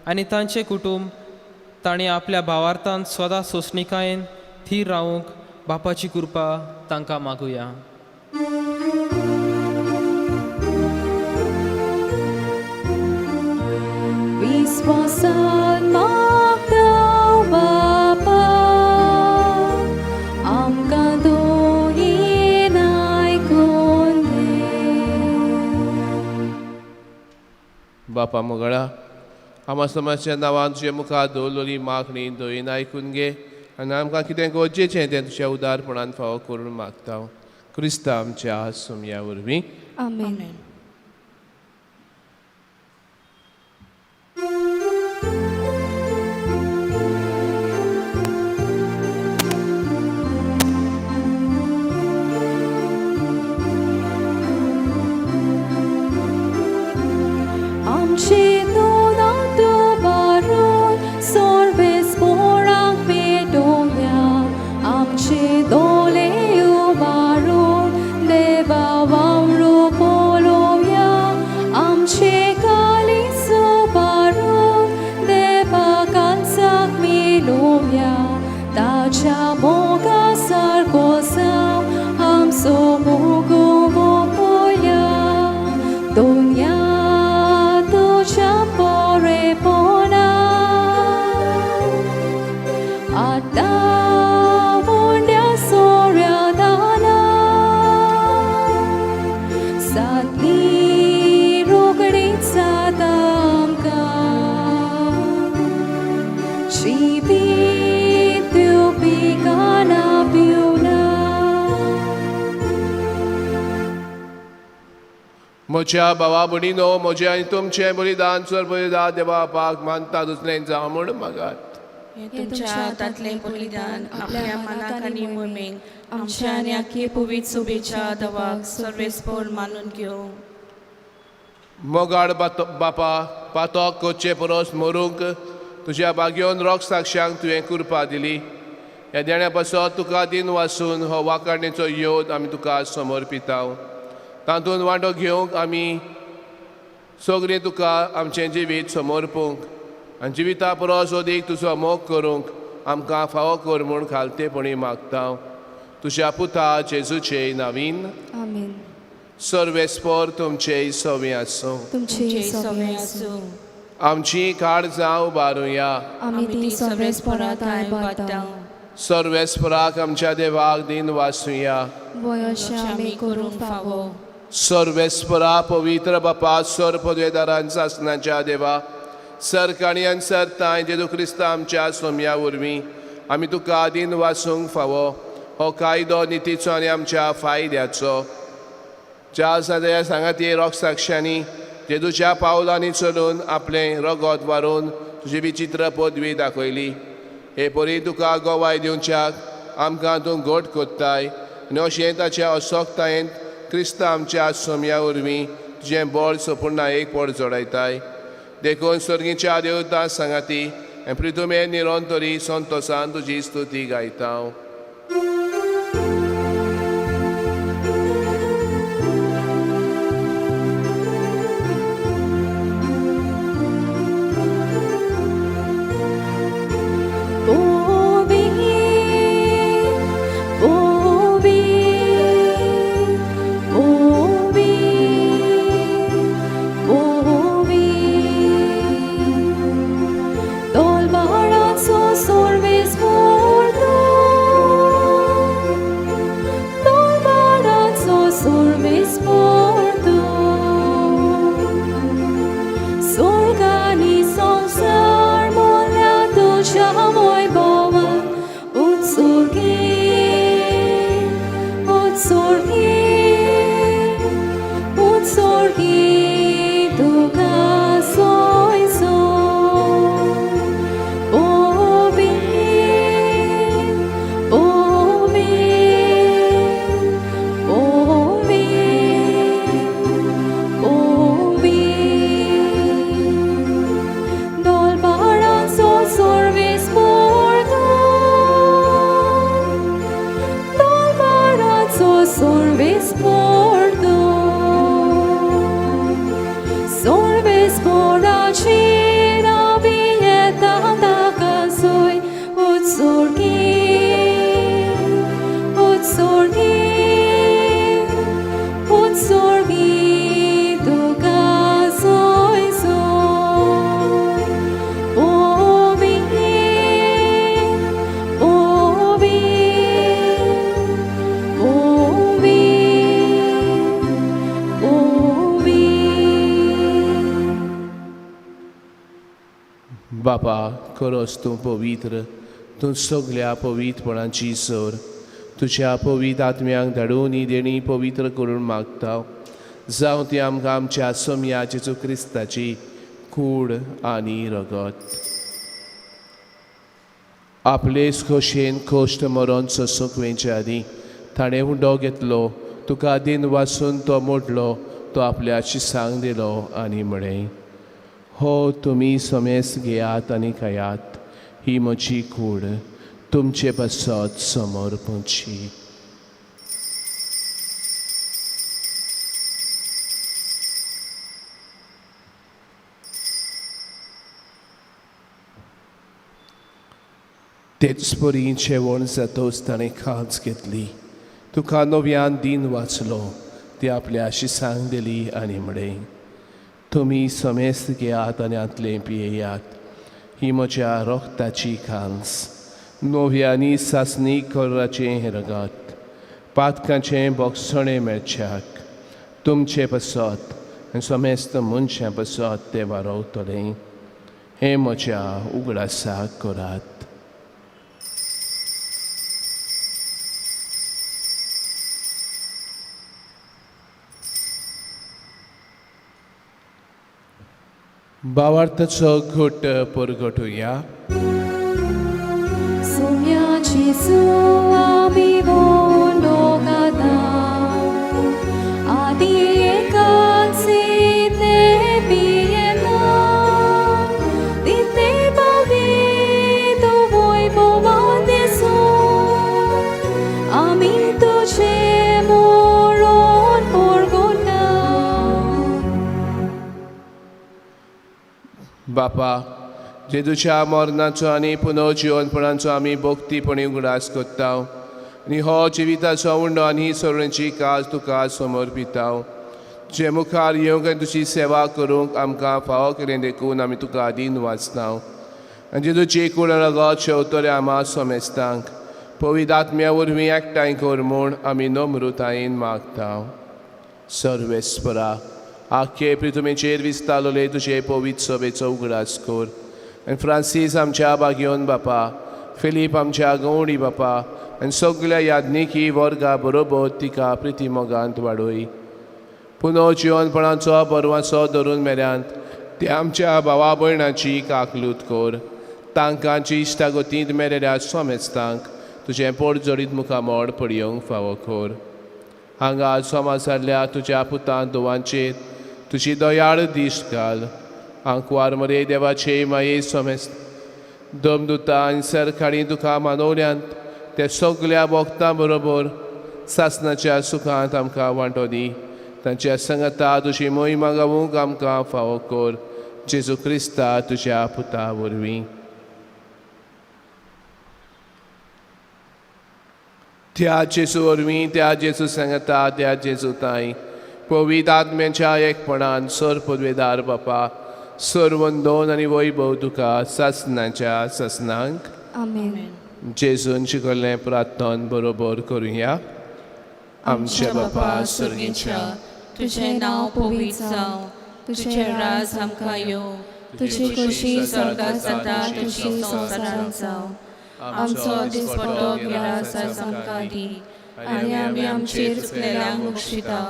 [SPEAKER 4] आनी तांचें कुटूंब तांणी आपल्या भावार्थान सदां सोंसणीकायेन थीर रावूंक बापाची कृपा तांकां मागुया.
[SPEAKER 2] विस्वासान मागता बापा आमकां दोयेन आयकून घे.
[SPEAKER 1] बापा मोगळा, आमा समाजच्या नांवान तुजे मुखार दवरलेली मागणी दोयेन आयकून घे आनी आमकां कितें गरजेचें तें तुज्या उदारपणान फावो करून मागता, क्रिस्ता आमच्या सोमया वरवीं.
[SPEAKER 2] आमेन.
[SPEAKER 3] आमेन.
[SPEAKER 2] आमचे दोनात बारून सोर्वेस पोरांक पेटोवया, आमचे दोले उबारून देवा वावरू पळोवया, आमचे कालीस उबारून देवा कांचाक मेलोवया, ताच्या मोगा सारको जावं आमचो मोग पळया. दोनया तुज्या पोरेपणा आतां व्हडल्या सोऱ्या दाना सातली रोगडीच जाता आमकां जिवीत दिवपी काना पिवना.
[SPEAKER 1] म्हज्या भावा भयणीनो, म्हजें आनी तुमचें बलिदान चड बलिदान देवा बापाक मानता दुसरें जावं म्हूण मागात.
[SPEAKER 3] हें तुमच्या हातांतलें बलिदान आपल्या मनाक आनी मोहिमेक आमच्या आनी आख्खे पवित्र सुबेच्या दवाक सर्वेस्पोर मानून घेवं.
[SPEAKER 1] मोगाड बापा, पातक करचे परस मरूंक तुज्या भाग्योन रोग साक्षांक तुवें कृपा दिली. ह्या देण्या पासत तुका दिन वासून हो वाखाणेचो योद आमी तुका समर्पिताव. तातूंत वांटो घेवंक आमी सगळीं तुका आमचें जिवीत समर्पूंक आनी जिविता परस अदीक तुजो मोग करूंक आमकां फावो कर म्हूण खालतेपणी मागता, तुज्या पुता जेजूचे नावीन.
[SPEAKER 2] आमेन.
[SPEAKER 1] सर्वेस्पोर तुमचे सवी आसूं.
[SPEAKER 2] तुमचे
[SPEAKER 3] तुमचे
[SPEAKER 2] सवे
[SPEAKER 3] सवे
[SPEAKER 2] आसूं.
[SPEAKER 3] आसूं.
[SPEAKER 1] आमची काळजां उबारुया.
[SPEAKER 2] आमी ती सर्वेस्पोरात आयबाता.
[SPEAKER 1] सर्वेस्पराक आमच्या देवाक दिन वासुया.
[SPEAKER 2] वय अशें आमी करूंक फावो.
[SPEAKER 1] सर्वेस्परा, पवित्र बापा, सर पदवेदारांचा आसनाच्या देवा, सरकाणी आनी सरताय जेजू क्रिस्ता आमच्या सोमया वरवीं आमी तुका दीन वासूंक फावो हो कायदो नितीचो आनी आमच्या फायद्याचो. ज्या सदया सांगाती रोगसाक्षांनी जेजूच्या पावलांनी चलून आपलें रगत वारोवन तुजी विचित्र पदवी दाखयली. हे परी तुका गवाय दिवच्याक आमकां तूं घट कोत्ताय आनी अशें ताच्या असोक्तायेंत क्रिस्ता आमच्या सोमया वरवीं तुजें बळ सोपुर्ण एक पड जोडायताय. देखून सर्गीच्या देवता सांगाती आनी प्रितुमे निरंतरी संतोसान तुजी स्तुती गायता.
[SPEAKER 2] Obi, Obi, Obi, Obi. Dolmaraço sorves morto, Dolmaraço sorves morto. स्वर्गानी संसार मोल्या तुझ्या वैभवान उत्सर्गी उत्सर्गी उत्सर्गी तुका सोयसो. ओबी ओबी ओबी ओबी. Dolmaranzo sorves morto, Dolmaranzo sorves morto, Sorves moracina vieta da casoi, Utsorgi, Utsorgi, Utsorgi tuka soy. Obi, Obi, Obi, Obi.
[SPEAKER 1] बापा खरोच तूं पवित्र, तूं सगल्या पवित्रपणाची सर. तुज्या पवित्र आत्म्यांक धाडून ही देणी पवित्र करून मागता, जावं ती आमकां आमच्या सोमया जेजू क्रिस्ताची कूड आनी रगत. आपलेच खोशयेन खोश्ट मरोन सोसूंक वेंचे आदीं ताणें उंडो घेतलो, तुका दीन वासून तो मोडलो, तो आपल्या शिसांक दिलो आनी म्हळें, हो तुमी समेस घेयात आनी खायात, ही म्हजी कूड तुमचे पासत समर्पणची. तेच परी जेवण जातच ताणें खांच घेतली, तुका नव्यान दीन वाचलो, ती आपल्या शिसांक दिली आनी म्हळें, तुमी समेस्त घेयात आनी हांतलें पियेयात, ही म्हज्या रोगताची खांस, नव्यानी सासणी कोराचें हें रगत, पातकांचें बोगसणें मेळच्याक तुमचे पासत आनी समेस्त मनशां पासत तें वारवतलें. हें म्हज्या उगडासाक करात. भावार्थाचो घट परगटुया.
[SPEAKER 2] Sonia Gesù amivo nogata Adi ekatsi te piena Di te pavito voi bovandesu Ami tuche moron porgona.
[SPEAKER 1] बापा, जेजूच्या मरणाचो आनी पुनर्जिवनपणाचो आमी भक्तीपणी उगडास करता आनी हो जिविताचो उंडो आनी सगळ्यांची काज तुका समर्पिता. तुजे मुखार येवंक आनी तुजी सेवा करूंक आमकां फावो केलें देखून आमी तुका दीन वाचता. आनी जेजूची कूड रगत शेवतले आमा समेस्तांक पवित्र आत्म्या वरवीं एकठांय कर म्हूण आमी नम्रतायेन मागता. सर्वेस्परा आख्खे प्रितुमेचेर विस्तारलोले तुजे पवित्र सभेचो उगडास कर आनी फ्रांसीस आमच्या बागयोन बापा, फिलीप आमच्या गवणी बापा आनी सगल्या याज्ञिकी वर्गा बरोबर तिका प्रिती मोगांत वाडय. पुनो जिवनपणाचो बरवाचो धरून मेऱ्यांत ते आमच्या भावा भयणाची काकलूत कर. तांकांची इश्टागतींत मेरेल्या सोमेस्तांक तुजें पोट जडीत मुखामोड पडयोंक फावो कर. हांगा समाजांतल्या तुज्या पुतान धुवांचेर तुजी दयाळ दीस घाल. आंकवार मरे देवाचे माये सोमेस्त दमदुता आनी सरकाळी तुका मानवल्यांत ते सगल्या भोगतां बरोबर सासनाच्या सुखांत आमकां वांटो दी. तांच्या संगता तुजी मोहिमा गावूंक आमकां फावो कर. जेजू क्रिस्ता तुज्या पुता वरवीं. त्या जेजू वरवीं, त्या जेजू सांगता, त्या जेजू ताई पवित्र आत्म्याच्या एकपणान सर पदवेदार बापा सर्वंदोन आनी वैभव तुका सासनाच्या सासनांक.
[SPEAKER 2] आमेन.
[SPEAKER 1] जेजून शिकयल्लें प्रार्थन बरोबर करुया. आमच्या बापा सर्गीच्या,
[SPEAKER 3] तुझें नांव पवित्र जावं, तुझें राज आमकां येवं,
[SPEAKER 2] तुजी खोशी
[SPEAKER 3] स्वर्गात जाता तशी संवसारांत जावं. आमचो दिसपट्टो गिरास आज आमकां दी आनी आमी आमचेर चुकलेल्यांक बक्षिता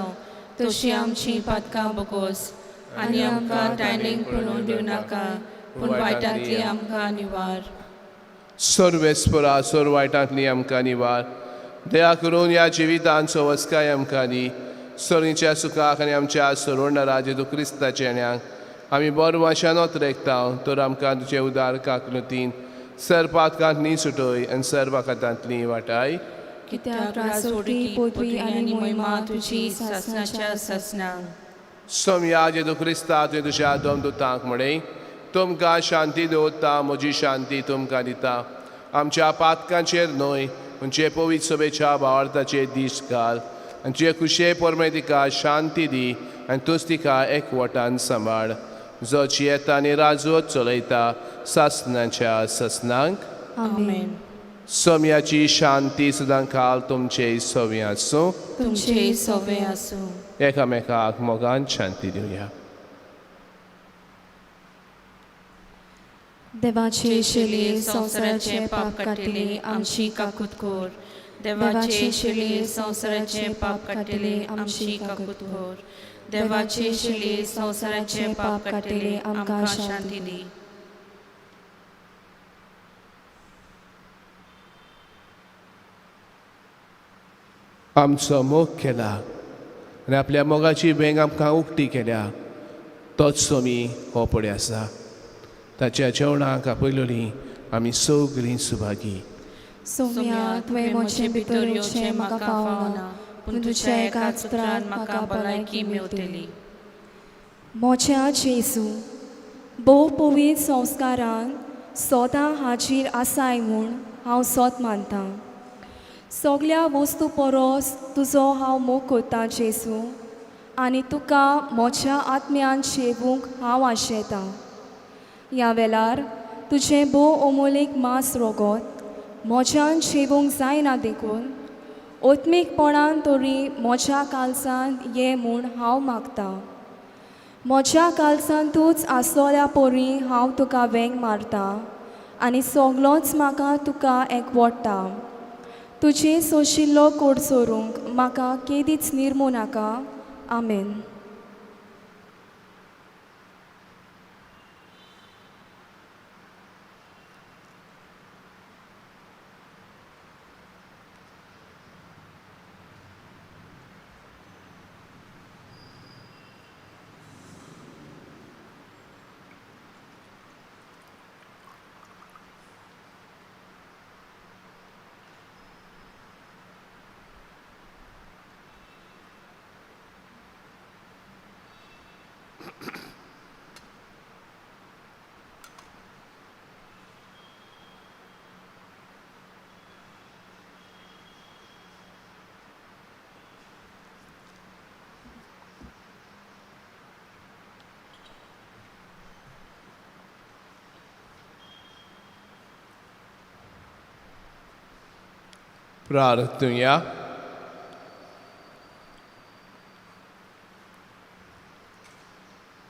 [SPEAKER 3] तशी आमची पातकां बगोस आनी आमकां ताणेक पडून दिवं नाका, पूण वायटांतली आमकां निवार.
[SPEAKER 1] सर्वेस्परा सर्व वायटांतली आमकां निवार. दया करून ह्या जिवितान सवस्काय आमकां दी. सरीच्या सुखाक आनी आमच्या सरवणरा जेजू क्रिस्ताच्या येण्याक आमी बरो वाशानोत रेखता तर आमकां तुजे उदार काकलुतीन सर पातकांतली सुटय आनी सर वाकातांतली वाटाय.
[SPEAKER 3] कित्याक राजवटी पदवी आनी महिमा तुजी सासनाच्या सासनाक.
[SPEAKER 1] सोमया जेजू क्रिस्ता तुवें तुज्या दोन दुतांक म्हणें, तुमकां शांती दवरता, म्हजी शांती तुमकां दिता. आमच्या पातकांचेर न्हय म्हणजे पवित्र सभेच्या भावार्थाचेर दीस घाल आनी तुजे खुशये पोरमे तिका शांती दी आनी तूंच तिका एकवटान सांबाळ, जो जियेता आनी राजवत चलयता सासनाच्या सासनांक.
[SPEAKER 2] आमेन.
[SPEAKER 1] सोम्याची शांती सदां काल तुमचे सवी आसूं.
[SPEAKER 3] तुमचे सवे आसूं.
[SPEAKER 1] एकामेकाक मोगान शांती दिवया.
[SPEAKER 2] देवाचे
[SPEAKER 3] शेली संवसाराचे पाप काडटली आमची काकूत कर. देवाचे शेली संवसाराचे पाप काडटली आमची काकूत कर. देवाचे शेली संवसाराचे पाप काडटली आमकां शांती दी.
[SPEAKER 1] आमचो मोग केला आनी आपल्या मोगाची बँक आमकां उक्ती केल्या तोच सोमी हो पळय आसा. ताच्या जेवणाक आपयलोली आमी सगळीं सुभागी.
[SPEAKER 2] सोम्या, तुवें म्हजे भितर येवचें म्हाका फावना, पूण तुज्या एकाच उतरान म्हाका भलायकी मेवतली. म्हज्या जेजू, भोव पवित्र संस्कारान सदां हाजीर आसाय म्हूण हांव सोत मानतां. सगल्या वस्तू परस तुजो हांव मोग करतां जेजू, आनी तुका म्हज्या आत्म्यान शेवूंक हांव आशेतां. ह्या वेळार तुजें भोव अमोलीक मांस रोगत म्हज्यान शेवूंक जायना, देखून ओत्मीकपणान तरी म्हज्या कालसान ये म्हूण हांव मागतां. म्हज्या कालसांतूच आसलोल्या परी हांव तुका वेंग मारता आनी सगलोच म्हाका तुका एकवडटा. तुजें सोशिल्लो कोड सोरूंक म्हाका केदीच निर्मू नाका. आमेन.
[SPEAKER 1] प्रार्थुया.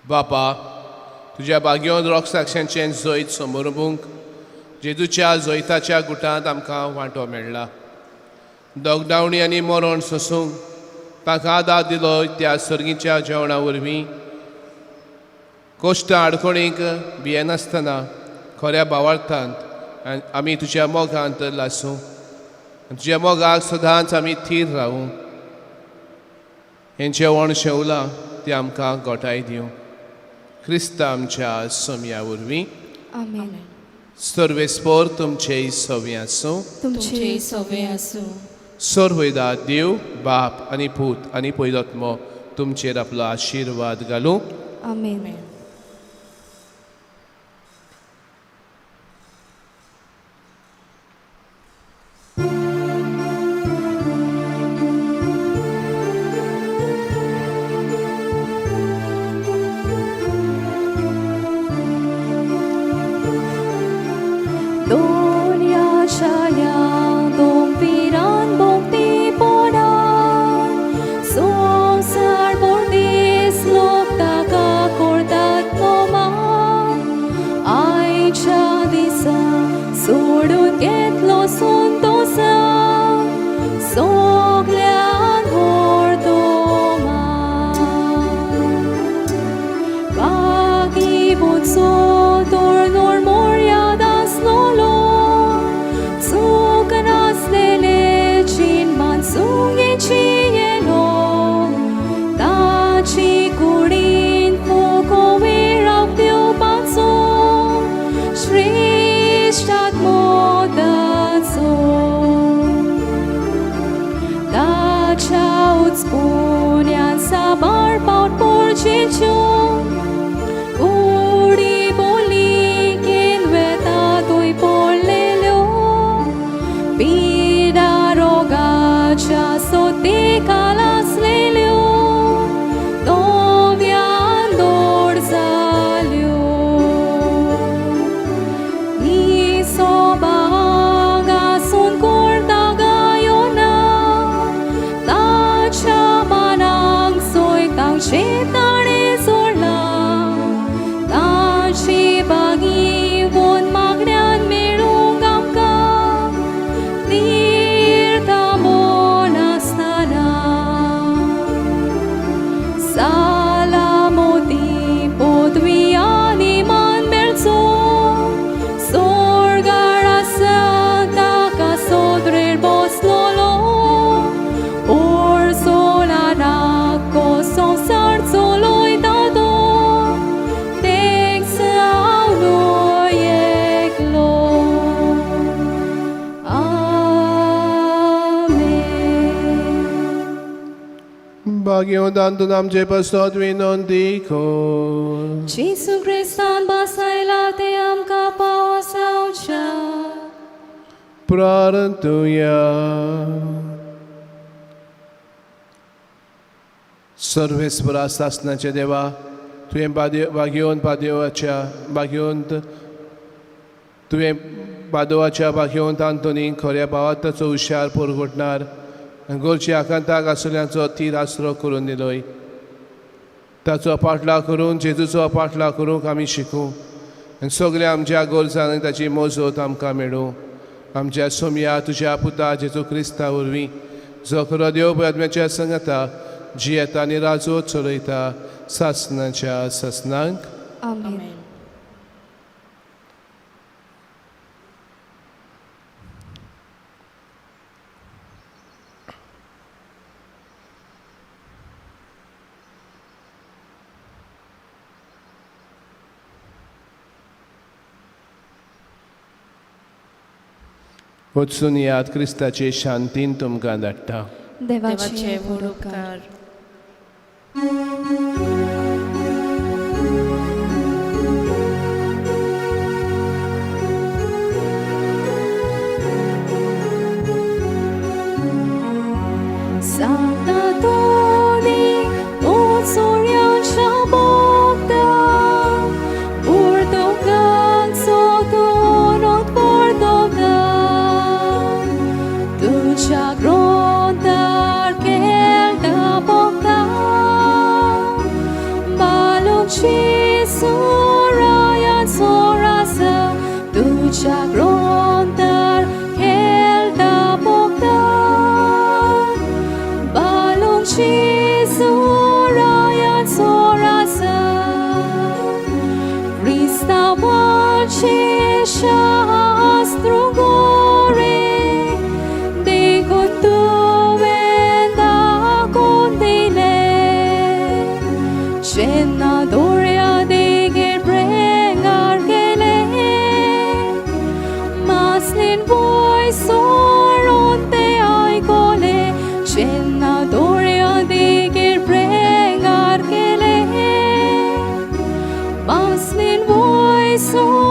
[SPEAKER 1] बापा, तुज्या भाग्योन रोगसाक्षांचें जैत समोरबूंक जेजूच्या जैताच्या गुटांत आमकां वांटो मेळ्ळा. दोगडावणी आनी मरण सोसूंक तांकां आदार दिलो त्या सर्गीच्या जेवणा वरवीं कोश्ट आडखणीक भियेनासतना खऱ्या भावार्थांत आमी तुज्या मोगांत लासूं आनी तुज्या मोगाक सदांच आमी थीर रावूं. हें जेवण शेवलां तें आमकां गोठाय दिवं क्रिस्ता आमच्या सोमया वरवीं.
[SPEAKER 2] आमेन.
[SPEAKER 1] सर्वेस्पोर तुमचे सवे आसूं.
[SPEAKER 2] तुमचे
[SPEAKER 3] सवे आसूं.
[SPEAKER 1] सर्वयदा देव बाप आनी पूत आनी पयलोत्मो तुमचेर आपलो आशिर्वाद घालूं.
[SPEAKER 2] आमेन. दोनयाच्या दोंपिरान भोगतीपणान संवसार भर लोक ताका करतात मोमान. आयच्या दिसा सोडून घेतलो संतोसा सगल्यान व्हड मान. बागी बोचो तोर मोर्याद आसलोलो चूक नासलेले चिनमान सुयेची येलो ताची कुडीन फुको वेळाक दिवपाचो श्रेश्ठ आत्मोदाचो ताच्या उचपुन्यान साबार पावट पोरचेच्यो कुडी बोली केन वेता तुय पडलेल्यो पिडा रोगाच्या सोते आसलेल्यो नव्यान दोड जाल्यो. सोबागासून करता गायोना ताच्या मनाक सोयतांक ताणें जोडला ताची बागी वोन मागण्यान मेळूंक आमकां तीर्थ नासतना सालामोती पदवी आनी मान मेळचो सोर्गार आसा ताका सोदरेर बसलोलो ओरसोलानाक संवसार चलयता तो तेंक हांव एकलो. आमेन.
[SPEAKER 1] भाग्योन दांतून आमचे पासत विनंती कर.
[SPEAKER 2] जेजू क्रिस्तान बसयला ते आमकां पावो जावच्या.
[SPEAKER 1] प्रार्थुया. सर्वेस्परा सासनाच्या देवा, तुवें बागेवन पादेवाच्या बागेवंत तुवें पादोवाच्या बागेवंत आंतोनीक खऱ्या भावार्थाचो हुशार पोरगोटणार आनी गोरची आकांताक आसल्यांचो तीर आसरो करून दिलोय. ताचो पाटलाव करून जेजूचो पाटलाव करूंक आमी शिकूं आनी सगल्या आमच्या गरजांनी ताची मोजत आमकां मेळूं. आमच्या सोमया तुज्या पुता जेजू क्रिस्ता वरवीं, जो खरो देव आत्म्याच्या संगता जियेता आनी राजवत चलयता सासनाच्या सासनांक.
[SPEAKER 2] आमेन.
[SPEAKER 1] वचून याद क्रिस्ताचे शांतीन तुमकां धाडटा.
[SPEAKER 2] देवाचे
[SPEAKER 3] देवाचे
[SPEAKER 2] व्हड
[SPEAKER 3] व्हड
[SPEAKER 2] उपकार.
[SPEAKER 3] उपकार.
[SPEAKER 2] सांगता तोनी ओचोऱ्यांच्या बोगदा पुर्तुगालचो तोनोत पुर्तुगाल तुज्या ग्रोंतार खेळटा. मोचे शास्त्र गोरे देखून तुवें दाखोवन दिलें जेन्ना दोळ्या देगेर प्रेंगार गेले मासलेन वय सोडून ते आयकले जेन्ना दोळ्या देगेर प्रेंगार गेले मासलेन वय सोडून.